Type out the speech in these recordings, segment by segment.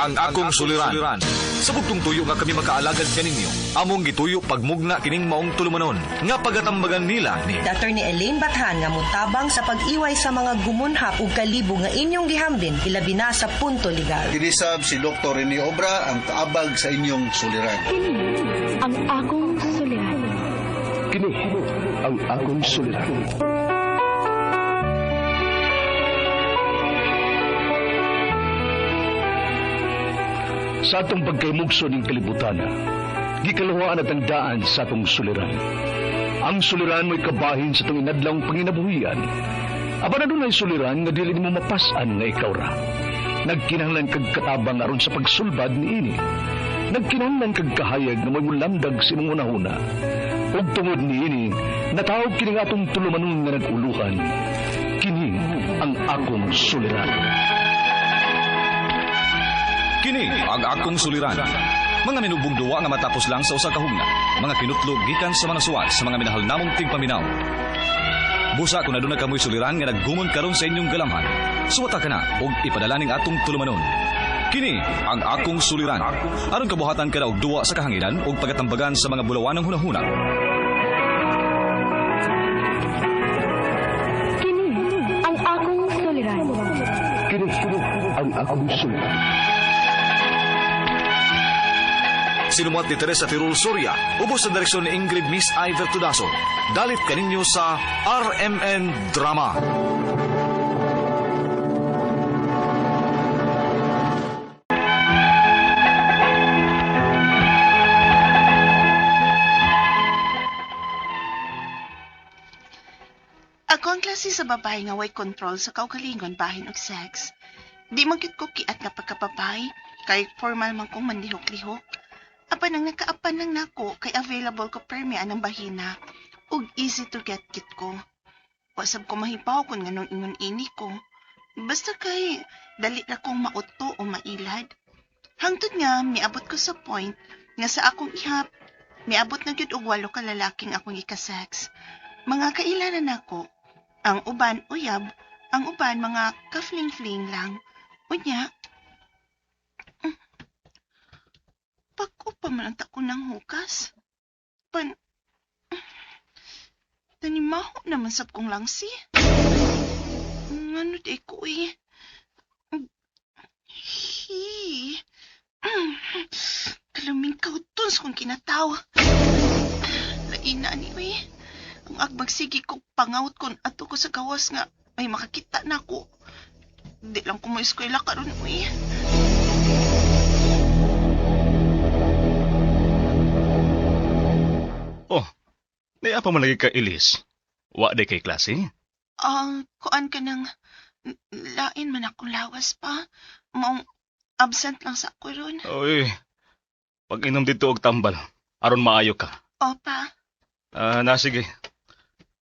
ang akong suliran. Sa bugtong tuyo nga kami makaalagad kaninyo, among gituyo pagmugna kining maong tulumanon, nga pagatambagan nila ni Attorney Elaine Bathan nga motabang sa pag-iway sa mga gumunhap ug kalibog nga inyong gihambin ilabi na sa punto legal. Kinisab si Dr. Rene Obra ang kaabag sa inyong suliran. Kini ang akong suliran. Kini ang akong suliran. Sa atong pagkaymugso ning kalibutan, gikaluhaan at ang daan sa atong suliran. Ang suliran mo'y kabahin sa atong inadlawng panginabuhian. Apan adunay suliran nga dili nimo mapas-an nga ikaw ra. Nagkinahanglan kag katabang aron sa pagsulbad niini. Nagkinahanglan kag kahayag nga mo'y mulamdag sa imong hunahuna. Ug tungod niini, natawag kini nga atong tulumanon nga nag-uluhan. Kini ang akong suliran. Kini ang akong suliran. Mga minubong duwa nga matapos lang sa usa ka hugna. Mga kinutlog gikan sa mga suwat sa mga minahal namong tigpaminaw. Busa kung aduna kamoy suliran nga naggumon karon sa inyong galamhan, suwata ka na og ipadala ning atong tulumanon. Kini ang akong suliran. Aron kabuhatan ka na og duwa sa kahanginan ug pagatambagan sa mga bulawanong hunahuna. Kini ang akong suliran. Kini ang akong suliran. Sinumuat ni Teresa Tirul Soria, ubos sa direksyon ni Ingrid Miss Iver Tudaso. Dalit kaninyo sa RMN Drama. Ako ang klase sa babae nga way control sa kaugalingon bahin og sex. Di man gyud ko kiat nga pagkababae, kay formal man kong manlihok-lihok. Apan ang nakaapan lang nako kay available ko permi anang bahina ug easy to get kit ko. Wasab ko mahibaw kung nganong ingon ini ko. Basta kay dali ra kong mauto o mailad. Hangtod nga miabot ko sa point nga sa akong ihap, miabot na gyud og 8 ka lalaking akong ika-sex. Mga kailanan nako. Ang uban uyab, ang uban mga ka-fling-fling lang. Unya, pagko pa man ang tako ng hukas. Pan, tanimaho naman sab kong langsi. Ngano di ko eh. Hi. Kalaming kauton sa kong kinataw. Laina ni eh. Ang agmagsigi ko pangawt kon ato ko sa gawas nga may makakita na ako. Di lang ko mo eskwela karon uy. Oh, di pa man lagi ka ilis. Wa di kay klase? Kuan ka ng lain man akong lawas pa. Maong absent lang sa ako ron. Oy, pag inom dito og tambal, aron maayo ka. Opa, Na sige.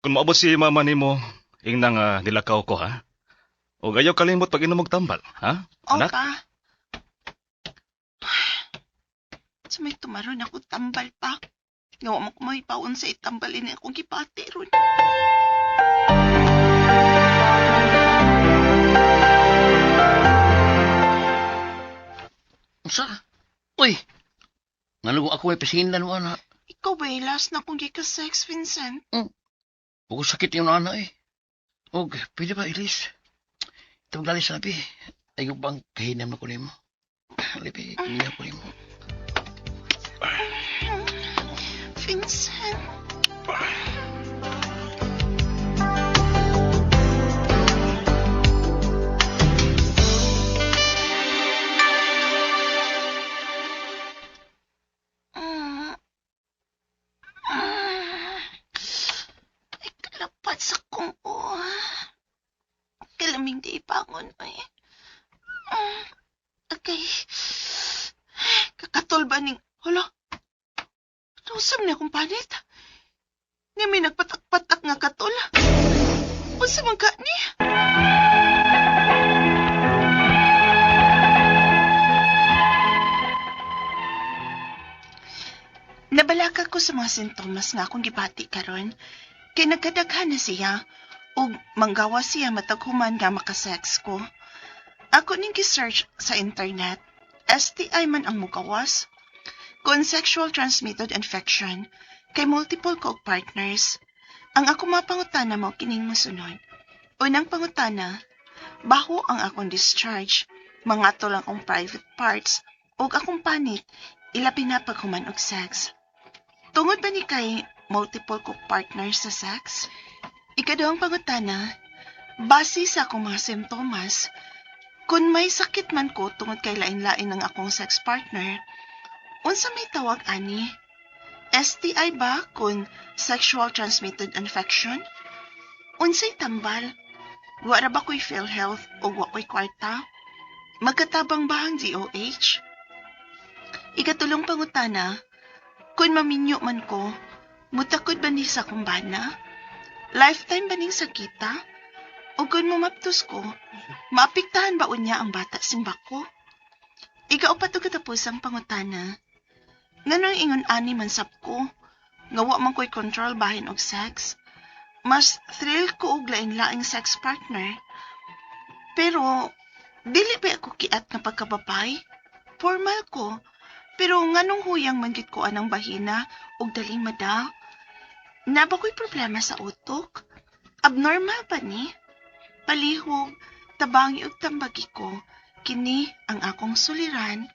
Kung maabot si mama nimo, ingna nga nilakaw ko ha. Og ayaw kalimot pag inom og tambal, ha? Anak? Opa. Sa may tumaron ako tambal pa. Gawa mo ko mahipaon sa itambalin akong gipati ron. Unsa? Uy! Ngano ako ay pasinlan mo, ana. Ikaw ba last na akong gika-sex, Vincent? Bukod sakit yung ana eh. Og, pwede ba, Elise? Itong dali sabi, ayaw bang kahinam na ko nimo? Lipi, kahinam ko nimo. Vincent. Ay, kalapat sa kong o. Kalaming di ipangon, ay. Okay. Kakatol ba ning... Hala? Nausap niya akong panit. Nga may nagpatak-patak nga katol. Unsa man ka ni? Nabalaka ko sa mga sintomas nga akong gibati karon. Kay nagkadaghan na siya ug manggawa siya matag human nga makasex ko. Ako ning gi-search sa internet. STI man ang mugawas? Kung sexual transmitted infection, kay multiple ko og partners. Ang ako mga pangutana mao kining mosunod. Unang pangutana, baho ang akong discharge, mangatol ang akong private parts, ug akong panit, ilabi na paghuman og sex. Tungod ba ni kay multiple ko partners sa sex? Ikaduhang pangutana, base sa akong mga simptomas, kung may sakit man ko tungod kay lain-lain ang akong sex partner, unsa may tawag ani? STI ba kung sexual transmitted infection? Unsay tambal? Wa ra ba ko'y PhilHealth o wa ko'y kwarta? Magkatabang ba ang DOH? Ikatulong pangutana, kung maminyo man ko, mutakod ba ni sa akong bana? Lifetime ba ning sakita? O kung mumaptos ko, maapektahan ba unya ang bata simbako? Ikaupat ug katapusang pangutana, nganong ingon ani man sab ko, nga wa man ko'y control bahin og sex? Mas thrill ko og lain-laing sex partner. Pero, dili ba ako kiat nga pagkababay? Formal ko. Pero nganong huyang man gid ko anang bahina og daling mada? Naa ba ko'y problema sa utok? Abnormal ba ni? Palihog, tabangi og tambagi ko. Kini ang akong suliran,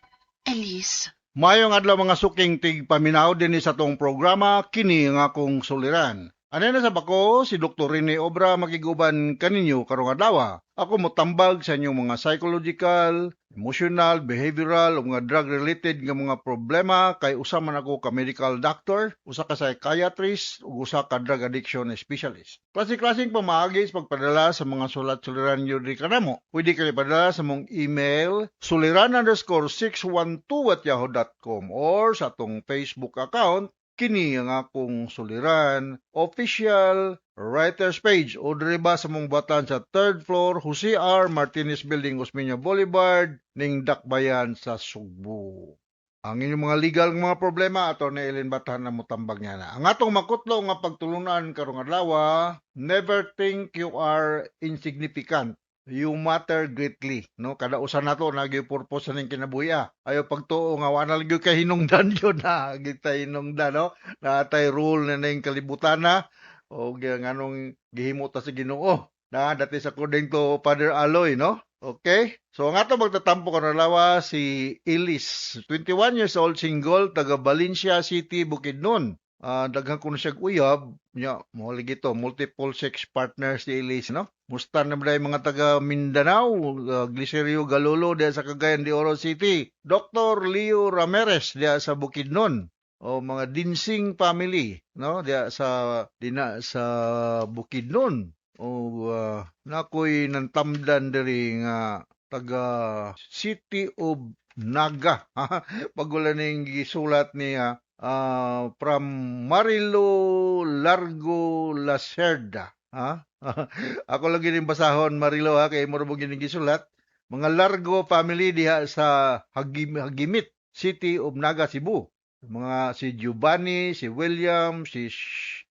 Elise. Maayong adlaw, mga suking tigpaminaw, dinhi sa atong programa "Kini ang Akong Suliran". Anay na sa bako si Dr. Rene Obra makiguban kaninyo karong adlaw. Ako motambag sa inyong mga psychological, emotional, behavioral o mga drug-related nga mga problema kay usa man ako ka medical doctor, usa ka psychiatrist ug usa ka drug addiction specialist. Klase-klaseng pamaagi sa pagpadala sa mga sulat suliran nyo diri kanamo. Pwede kayo padala sa mong email suliran_612@yahoo.com or sa atong Facebook account, "Kini ang Akong Suliran Official Writers Page, o diri ba sa mong batan sa third floor, Jose R. Martinez Building, Osmeña Boulevard, ning Dakbayan sa Sugbo. Ang inyong mga legal nga mga problema, ato ni Ellen Batahan na mutambag niya na. Ang atong makutlo nga pagtulunan karong adlaw, never think you are insignificant. You matter greatly, no? Kada usa nato naa gyud purpose sa ning kinabuhi. Ayo pagtuo nga wa na lang gyud kay hinungdan yun na, gitay hinungdan, no? Naa tay role na ning kalibutan na o nganong gihimo ta sa Ginoo. Na that is according to Father Aloy, no? Okay? So ang ato magtatampo karon adlaw si Elise, 21 years old, single, taga Valencia City, Bukidnon. Daghan kuno siya uyab nya mo lagi to, multiple sex partners si Elise, no? Musta na ba mga taga Mindanao, Glicerio Galolo diya sa Cagayan de Oro City, Dr. Leo Ramirez diya sa Bukidnon, o mga Dinsing family, no, diya sa dina sa Bukidnon, o nakoy nantamdan diri nga taga City of Naga. Pagula ning gisulat niya from Marilo Largo Lacerda. Ha? Ako lang gining basahon, Marilo, ha, kay mo ra gining gisulat. Mga Largo family diha sa Hagimit, City of Naga, Cebu. Mga si Giovanni, si William, si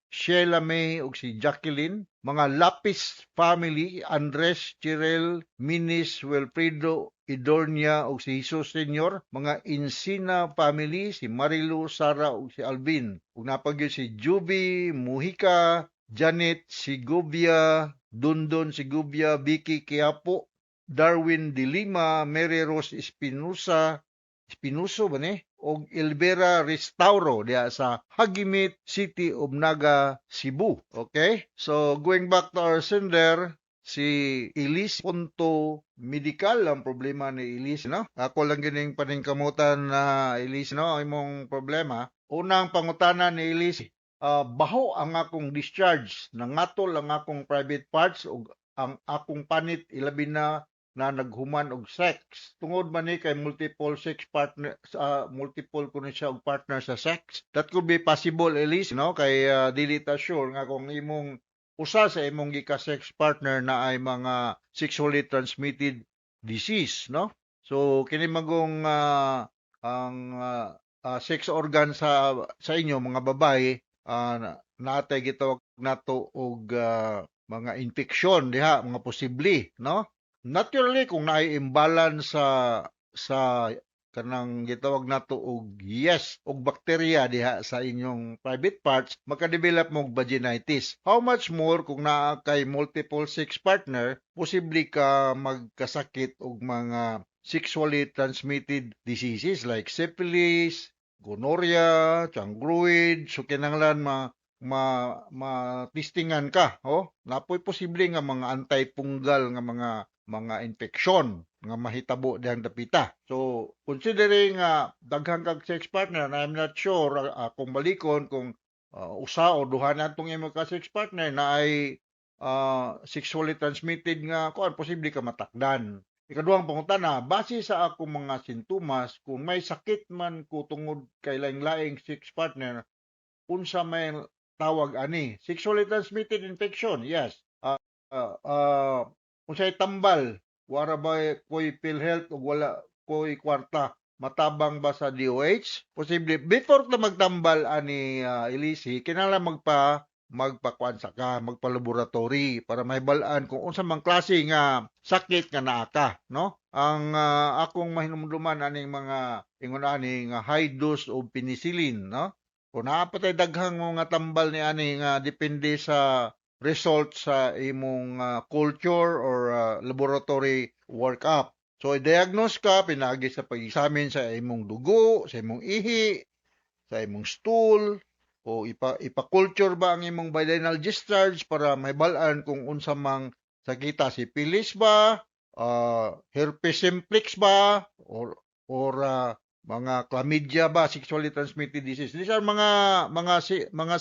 Sheila May ug si Jacqueline, mga Lapis family, Andres, Chirel, Minis, Wilfredo, Idornia ug si Jesus Senior, mga Insina family, si Marilu, Sara ug si Alvin. Ug naa pa gyud si Juby, Mujica, Janet Sigubia, Dundon Sigubia, Vicky Quiapo, Darwin de Lima, Mary Rose Espinosa, Espinuso ba ni? Og Elvera Restauro diha sa Hagimit, City of Naga, Cebu. Okay? So going back to our sender, si Elise, punto medical ang problema ni Elise, no? Ako lang gining paningkamutan na Elise, no, ang imong problema. Unang pangutana ni Elise, baho ang akong discharge, nangatol ang akong private parts ug ang akong panit ilabi na na naghuman og sex. Tungod man ni kay multiple sex partner, multiple kuno siya og partner sa sex. That could be possible, Elise, no? Kay dili ta sure nga kung imong usa sa imong gika-sex partner na ay mga sexually transmitted disease, no? So kini magong ang sex organ sa inyo mga babae natay gitawag nato og mga infeksyon diha, mga posible, no? Naturally, kung naay imbalance sa sa Kanang gitawag nato og yeast og bakterya diha sa inyong private parts, makadevelop mo og vaginitis. How much more kung naa kay multiple sex partner, posible ka magkasakit og mga sexually transmitted diseases like syphilis, gonorrhea, chancroid. So kinahanglan ma ma ma-testingan ka, oh. Napoy posible nga mga antifungal nga mga infeksyon nga mahitabo dihang dapita. So considering nga daghan kag sex partner, and I'm not sure kung balikon kung usa o duha na atong imong ka sex partner na ay sexually transmitted nga kuan, posible ka matakdan. Ikaduhang pangutana, base sa akong mga sintomas, kung may sakit man ko tungod kay laing-laing sex partner, unsa may tawag ani? Sexually transmitted infection, yes. Unsay tambal? Wara ba ko'y PhilHealth ug wala ko'y kwarta? Matabang ba sa DOH? Posible. Before ta magtambal ani, Elisi, kinahanglan magpakuan sa ka, magpa-laboratory para mahibal-an kung unsa man klase nga sakit nga naa ka, no? Ang akong mahinumduman aning mga ingon ani nga high dose of penicillin, no? Kung naa pa tay daghang mga tambal ni ani nga depende sa result sa imong culture or laboratory workup. So i-diagnose ka pinaagi sa pag-examine sa imong dugo, sa imong ihi, sa imong stool, o ipa-culture ba ang imong vaginal discharge para mahibal-an kung unsa mang sakita, syphilis ba, herpes simplex ba, or mga chlamydia ba, sexually transmitted disease. These are mga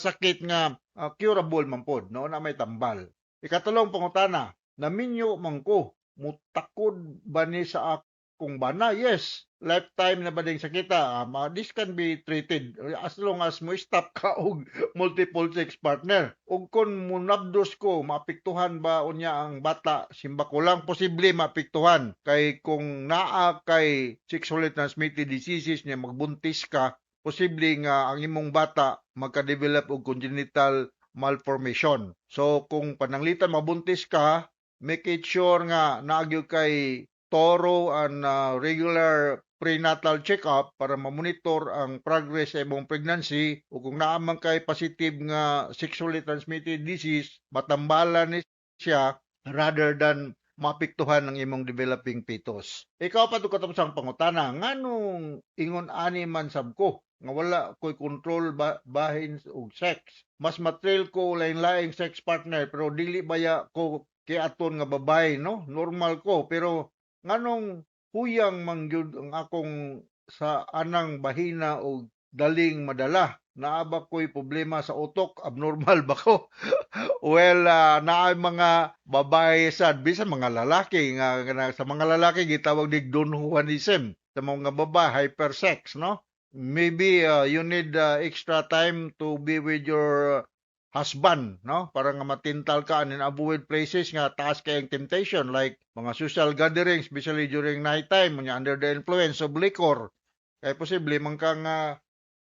sakit nga curable man pod, no, na may tambal. Ikatulong pangutana, naminyo man ko, mutakod ba ni sa akong bana? Yes, lifetime na ba ding sakita? This can be treated as long as mo stop ka og multiple sex partner. Ug kung munabdos ko, maapektuhan ba unya ang bata? Simba ko lang, posible maapektuhan. Kay kung naa kay sexually transmitted diseases niya magbuntis ka, posible nga ang imong bata magka-develop og congenital malformation. So kung pananglitan mabuntis ka, make it sure nga naa gyud kay thorough and regular prenatal check-up para mamonitor ang progress sa imong pregnancy, o kung naa man kay positive nga sexually transmitted disease, matambalan ni siya rather than maapektuhan ang imong developing fetus. Ikaw pa katapusang pangutana, nganong ingon ani man sab ko nga wala ko'y control ba, bahin og sex? Mas matrail ko lain-laing sex partner pero dili baya ko kiaton nga babae, no? Normal ko pero nganong huyang man gyud ang akong sa anang bahina og daling madala? Naa ba ko'y problema sa utok? Abnormal ba ko? Well, naay mga babae sad bisan mga lalaki nga sa mga lalaki gitawag dig Don Juanism, sa mga babae hypersex, no? Maybe you need extra time to be with your husband, no? Para nga matintal ka and avoid places nga taas kayong temptation like mga social gatherings, especially during night time, under the influence of liquor. Kay posible man kang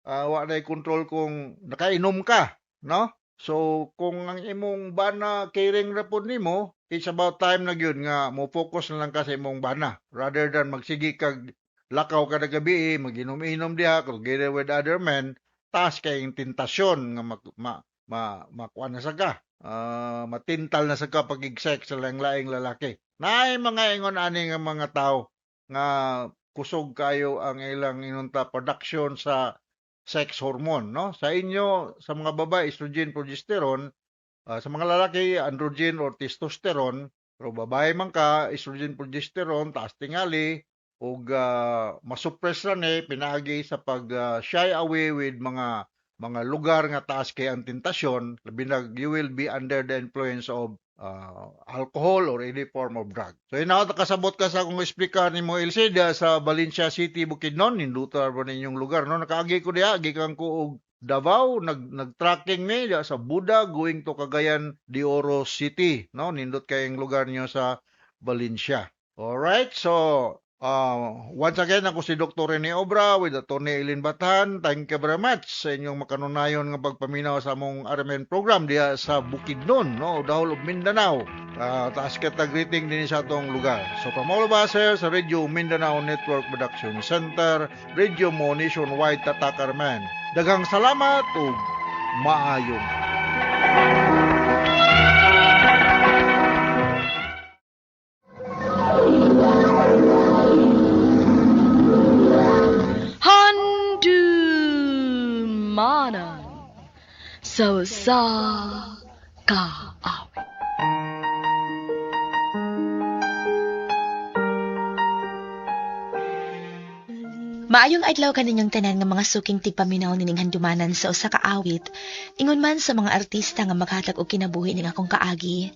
wa na control kung nakainom ka, no? So kung ang imong bana caring ra pod nimo, it's about time na gyud nga mo focus na lang ka sa imong bana rather than magsige kag lakaw kada gabi, maginom-inom diha together with other men, taas kay tentasyon nga ma makuan na sa ka. Matintal na sa ka pag sex sa laing-laing lalaki. Naay mga ingon ani nga mga tao nga kusog kayo ang ilang inunta production sa sex hormone, no? Sa inyo, sa mga babae, estrogen, progesterone, sa mga lalaki, androgen or testosterone, pero babae man ka, estrogen, progesterone, taas tingali, ug masuppress ra ni pinaagi sa pag shy away with mga lugar nga taas kay ang tentasyon, labi na you will be under the influence of alcohol or any form of drug. So inaw kasabot ka sa akong eksplika nimo, Elsie, diha sa Valencia City, Bukidnon, ninduta ba ninyong lugar, no? Nakaagi ko diha gikan ko og Davao, nag-tracking mi diha sa Buda going to Cagayan de Oro City, no? Nindot kayong lugar niyo sa Valencia. Alright, so Once again, ako si Dr. Rene Obra with Atty. Eileen Batan. Thank you very much sa inyong makanunayon nga pagpaminaw sa among RMN program diha sa Bukidnon, no, Dahol of Mindanao. Taas kita greeting din sa atong lugar. So from all of us here sa Radio Mindanao Network Production Center, Radio Mo Nationwide Tatak RMN. Daghang salamat ug maayong Handumanan sa usa ka awit. Maayong adlaw kaninyong tanan nga mga suking tigpaminaw nining handumanan sa usa ka awit, ingon man sa mga artista nga maghatag og kinabuhi ning akong kaagi.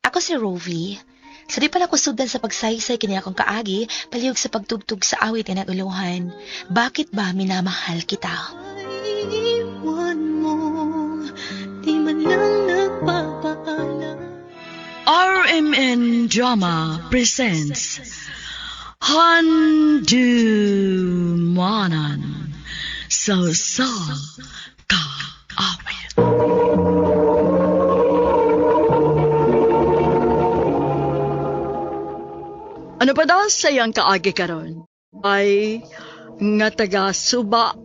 Ako si Rovi. Sa di pa nako sugdan sa pagsaysay kini akong kaagi, palihog sa pagtugtog sa awit nga naguluhan. Bakit ba minamahal kita? Iwan mo, di man lang nagpapaalam. RMN Drama presents Handumanan sa usa ka awit. Ano pa daw sa iyang kaagi karon? Ay nga taga Suba,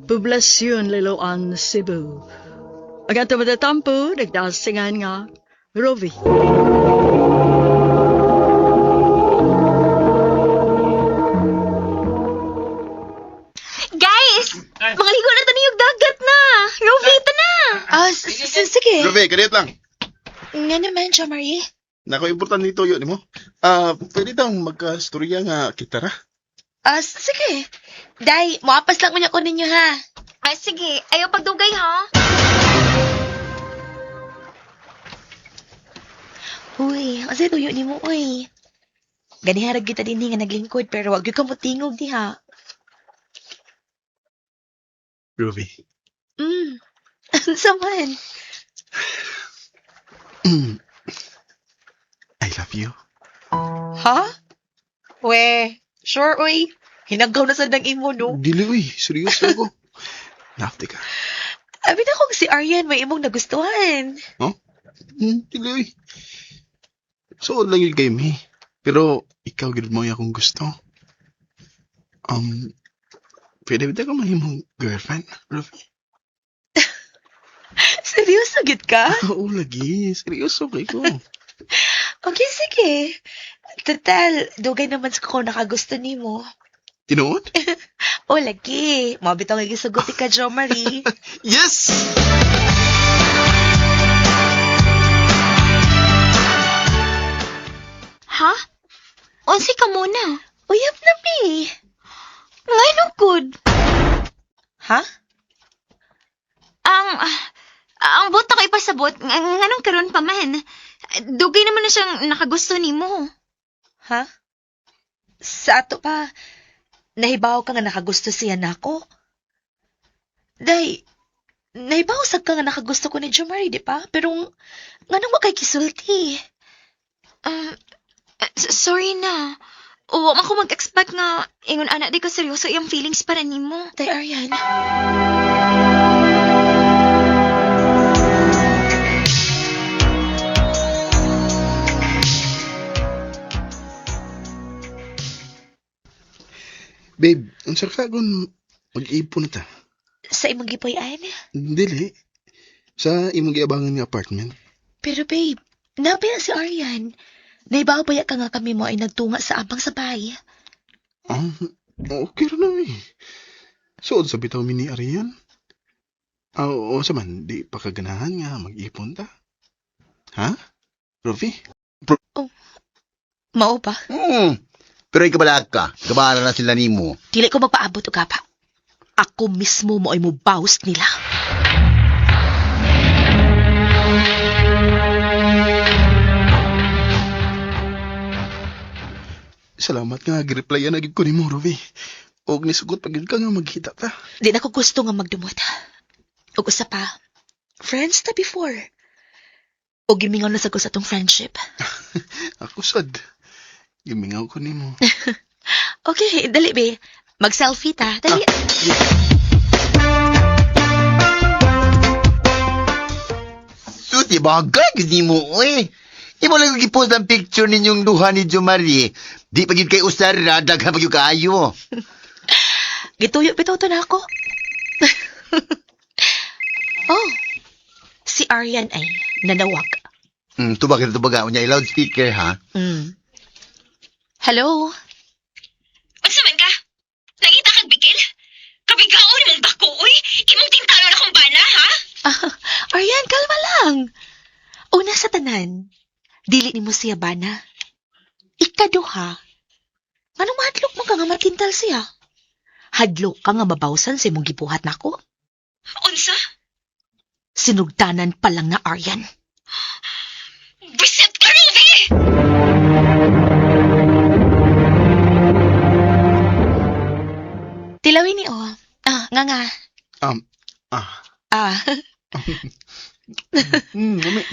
Poblasyon Liloan, Cebu. Ang ato matatampo, nagdasingan nga Rovi. Guys! Mangaligo na tayo yung dagat na! Rovi, ito na! Sige. Rovi, kadiyot lang. Nga naman, Jo Marie. Nako, importante nito yun mo. Pwede tang magkastorya nga kita ra. Sige. Day, moapas lang man ako ninyo ha. Sige, ayaw pagdugay ha? Uy, asa tuyo nimo uy. Ganiharag kita din nga naglingkod pero wag gyud ka motingog diha. Rovi. Unsa man? I love you. Ha? We, sure uy. Hinagaw na sad ang imo no. Dili uy, seryoso ako. Nafti ka. Abi na kung si Aryan may imong nagustuhan. Huh? Dili uy. Suod lang yun kay me. Pero ikaw gid mo akong gusto. Pwede ba ka mahimong girlfriend, Rovi? Seryoso gid ka? Oo, lagi. Seryoso kay ko. Okay, sige. Total, dugay naman sa ko nakagusto nimo. Tinuod? O lagi, mao bitaw nga gisugot ka, Jo Marie. Yes! Ha? Unsi ka muna. Uyab na mi. Nganong good? Ha? Ang buta ko ipasabot, nganong karon pa man. Dugay naman na siyang nakagusto nimo. Ha? Sa ato pa, nahibaw ka nga nakagusto siya nako. Day, nahibaw sad ka nga nakagusto ko ni Jo Marie, di ba? Pero nganong wa kay kisulti? Sorry na. Wa man ko mag-expect nga ingon ana di ko seryoso iyang feelings para nimo. Day, Arian. Babe, unsa ka kung mag-ipon ta? Sa imong gipuy-an? Dili. Sa imong giabangan nga apartment. Pero babe, napaya si Arian. Naibaw ba ka nga kami mo ay nagtunga sa ampang sabay? Ah, okay ra na eh. Suod sa bitaw mi ni Arian. Ah, oo sa man, di pa kaganahan nga mag-ipon ta. Ha? Rovi? Oh, mao ba? Pero ikabalag ka, gabara na sila nimo. Dili ko magpaabot og gapa. Ako mismo mo ay mobaws nila. Salamat nga, gireplyan na gid ko nimo, Rovi. Og nisugot pa gid ka nga magkita ta. Di na ko gusto nga magdumot. Og usa pa, friends ta before. Og gimingaw na sa ko sa atong friendship. Ako sad. Gimingaw ko nimo. Okay, dali be. Mag-selfie ta. Dali. Suti, bagay, gud mo, oy. Imo lang gipost ang picture ninyong duha ni Jo Marie. Di pa gyud kay usar ra, daghan pa gyud kaayo. Gituyo bitaw to na ako. Oh, si Aryan ay nanawag. Tubag na tubaga unya loudspeaker ha. Hello? Unsa man ka? Nangita kag bikil? Kabigaon mong bako, uy! Imong tingtalon akong bana, ha? Ah, Aryan, kalma lang. Una sa tanan, dili nimo siya bana. Ikaduha, anong mahadlok mo ka nga matintal siya? Hadlok ka nga mabawsan sa imong gibuhat nako? Unsa? Sinugdanan pa lang na Aryan. Bisit ka, Ruby! Tilawin ni o. Ah, nga nga. Ah. Ah. Lami.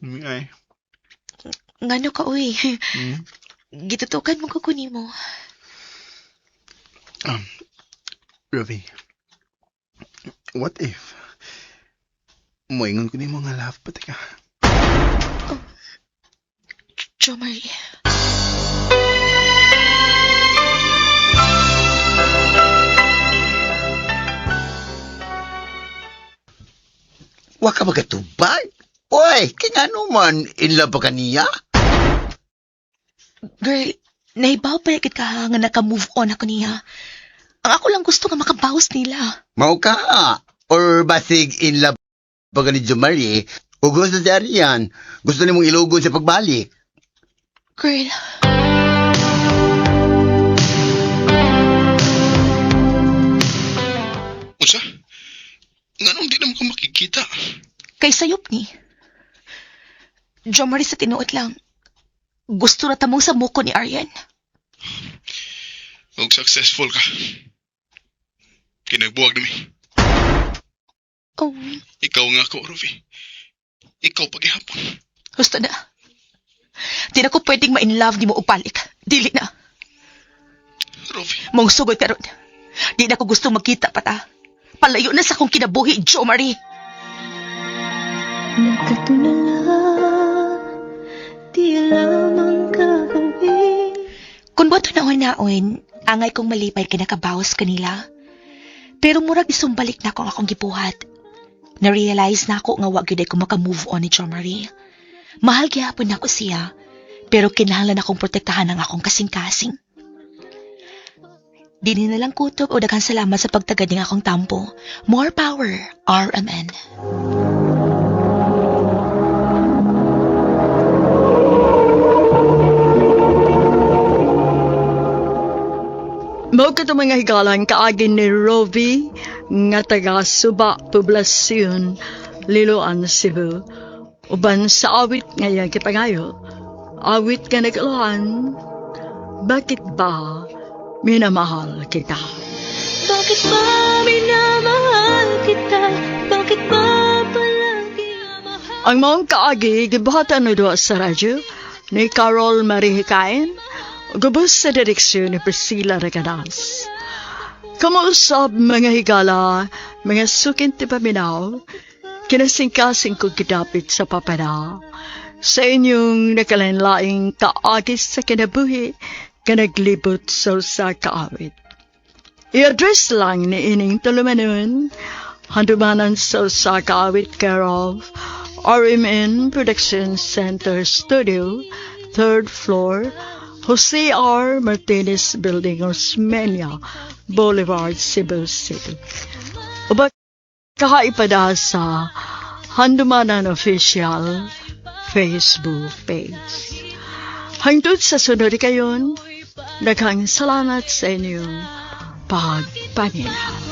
Lami ay. Ngano ka, uy? Gitutukan mo ko kunin mo. Ruby, what if moingon ko nimo nga love pati ka? Oh, Jo Marie. Wa ka magatubag? Oy, kay ngano man in love pa ka niya? Girl, nahibaw pa yakit ka nga naka-move on ako niya. Ang ako lang gusto nga makabawas nila. Mao ka or basig in love pa ka ni Jo Marie o gusto si Arian, gusto nimong ilugon sa pagbalik. Girl. Unsa? Nganong di na mo ka makikita? Kay sayop ni. Jo Marie, sa tinuod lang. Gusto na tamong sa muko ni Aryan. Og successful ka. Kinagbuwag nami. Oh. Ikaw nga ako, Ruby. Ikaw pagihapon. Gusto na. Di na ko pwedeng ma-in-love ni mo og balik. Dili na. Ruby. Mong sugod karon. Di na ko gusto magkita pa ta. Palayo na sa akong kinabuhi, Jo Marie. Nagkatulala, di lamang kakawin. Kung boto naon-naon, angay kong malipay kinakabawas kanila. Pero murag isumbalik na akong akong gibuhat. Na-realize na ako nga wa gyud ay ko maka-move on ni Jo Marie. Mahal gihapon nako siya, pero kinahanglan akong protektahan ang akong kasing-kasing. Dini na lang kutob o daghang salamat sa pagtagad ng akong tampo. More power, RMN. Mao kato mga higalan kaagi ni Rovi nga taga Suba, Poblacion, Liloan, Cebu. Uban sa awit nga iyang gipangayo. Awit nga nag-uluhan, bakit ba minamahal kita? Bakit ba minamahal kita? Bakit ba palagi mahal? Ang maong kaagi gibuhatan no duha sa radyo ni Carol Marie Hikain, gubos sa direksyon ni Priscilla Reganas. Kamausap mga higala, mga sukin ti paminaw, kinasingkasing ko gidapit sa papana. Sa inyong nakalanlaing kaagis sa kinabuhi, kanaglibot sa usa kaawit. I-address lang ni ining tulumanon, handumanan sa usa kaawit care of RMN Production Center Studio, 3rd floor, Jose R. Martinez Building, Osmeña Boulevard, Cebu City. Uba kahaipada sa Handumanan Official Facebook page. Hangtod sa sunod kayon, daghang salamat sa inyong pagpaminaw.